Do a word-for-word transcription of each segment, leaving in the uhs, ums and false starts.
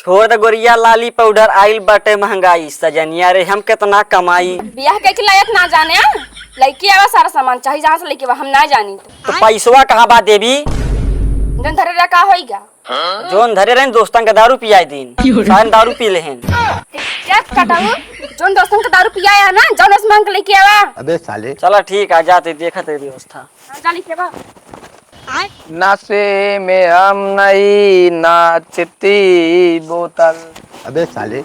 छोड़ दे गोरिया, लाली पाउडर आइल बाटे महंगाई, सजनिया रे हम केतना कमाई। बियाह कइके लायक ना जाने, आ? लइके आवा सारा सामान, चाहे जहाँ से लइके आवा, हम ना जानी। तो पैसवा कहाँ बा देवी? जौन धरे रहा का होइगा? जौन धरे रहेन दोस्तन के दारू पियाए दीन, सारे दारू पी लेहेन। क्या कटाऊ? जौन दोस्तन के दारू पियाए है ना, जौन इस मांग के लइके आवा। अबे साले। चला ठीक है, जाते देखत है व्यवस्था। हाँ, जा लइके आवा। नशे में हम नहीं नाचती बोतल। अबे साले।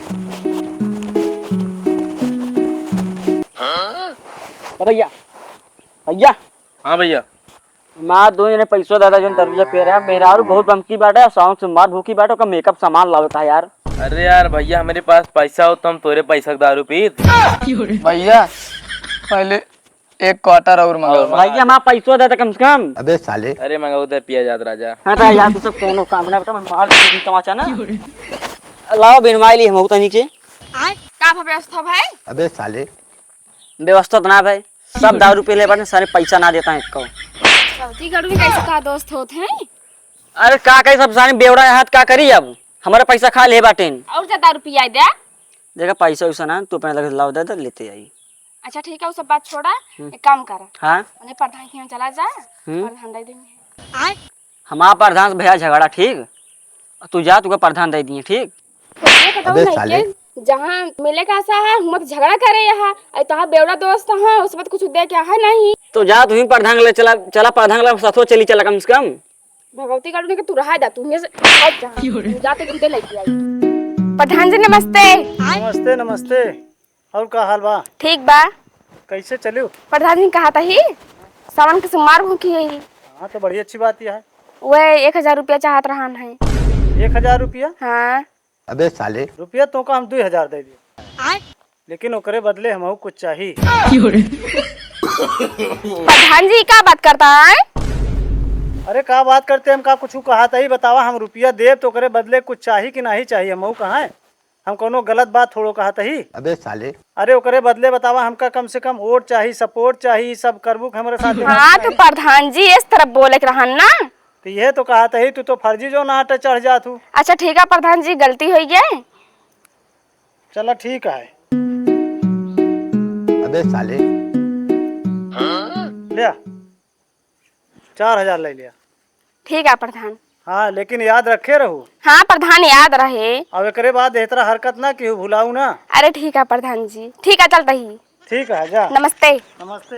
भैया, भैया। हाँ भैया। मार दो जने पैसो दादा, जौन दरुइया पे रहा, मेहरारू बहुत बमकी बाटे, साउंड से मार भूखी बाटे, ओकर मेकअप सामान लावे का यार। अरे यार भैया, हमरे पास पैसा होत तो हम तोरे पैसा के दारू पीत। भैया, पहले एक क्वार्टर और मंगाओ। भैया, हमार पैसो दे दे कम से कम। अबे साले। अरे मंगाओ दे, पिया जात राजा। हाँ तो यार, तू सब कोनो काम ना, बेटा, मैं मार दूँ तमाचा ना। लाओ, बिनवाई ली हम तनी के। का भा व्यवस्था भाई? अबे साले। व्यवस्था तो ना भाई, सब दारू पी ले बाटे, सारे पैसा ना देता है एको। चौथी गढ़ में कैसे का दोस्त होत हैं? अरे का कही, सब सारे बेवड़ा हाथ का करी अब, हमारा पैसा खा ले बाटेन। और ज्यादा रुपया दे। देखा पैसा वैसा ना, तू अपने लगे लाओ दे दे, लेते आई। अच्छा ठीक है, वो सब बात छोड़ा, हम्म। एक काम कर, हाँ? उन्हें प्रधान के यहाँ चला जा, हम्म। प्रधान दे देंगे। हमार प्रधान से भैया झगड़ा, ठीक? तू जा, तुका प्रधान दे दिए, ठीक? ये बताओ अबे ना साले। के जहाँ मिले का आशा है, हुआ तो झगड़ा करे यहाँ। अरे तोहार बेवड़ा दोस्त है, उस बात कुछ दे क्या है नहीं? तो जा, तू ही प्रधान ले चला, चला प्रधान ले साथो चली चला कम से कम। भगवती काटने के तू रहा जा, तू हियां से हट जा। तू जाते खुदे लेके आई। प्रधान जी नमस्ते। नमस्ते, नमस्ते। और का हाल बा? ठीक बा। कैसे चलियो? प्रधान जी कहा था ही, सावन के सोमवार भूखी है ही। हाँ, तो बड़ी अच्छी बात यह है। वह एक हजार रुपया चाहत रहन है। एक हजार रुपया? हाँ। अबे साले। रुपया तो का हम दुई हजार दे दिए। आय? लेकिन ओकरे बदले हमहू कुछ चाही। प्रधान जी का बात करता है? अरे का बात करते, हम का कुछ कहा था ही बतावा, हम रुपया देब तो ओकरे बदले कुछ चाही कि नहीं चाही, हमहू कहा है? हम कोनो गलत बात थोड़ो कहत ही। अबे साले। अरे ओकरे बदले बतावा, हमका कम से कम वोट चाही, सपोर्ट चाही, ई सब करबू के हमरे साथ। हाँ, तो प्रधान जी इस तरफ बोले के रहन ना। तो यह तो कहत ही, तू तो फर्जी जो नाटे चढ़ जात हूँ। अच्छा ठीक है प्रधान जी, गलती हो गई। चला ठीक है। अबे साले। ले आ। चार हजार ले लिया। ठीक है प्रधान। हाँ, लेकिन याद रखे रहू। हाँ प्रधान, याद रहे। अब एकरे बाद एह तरह हरकत ना केहू भुलाऊ ना। अरे ठीक है प्रधान जी, ठीक है, चलता ही। ठीक है, जा। नमस्ते। नमस्ते।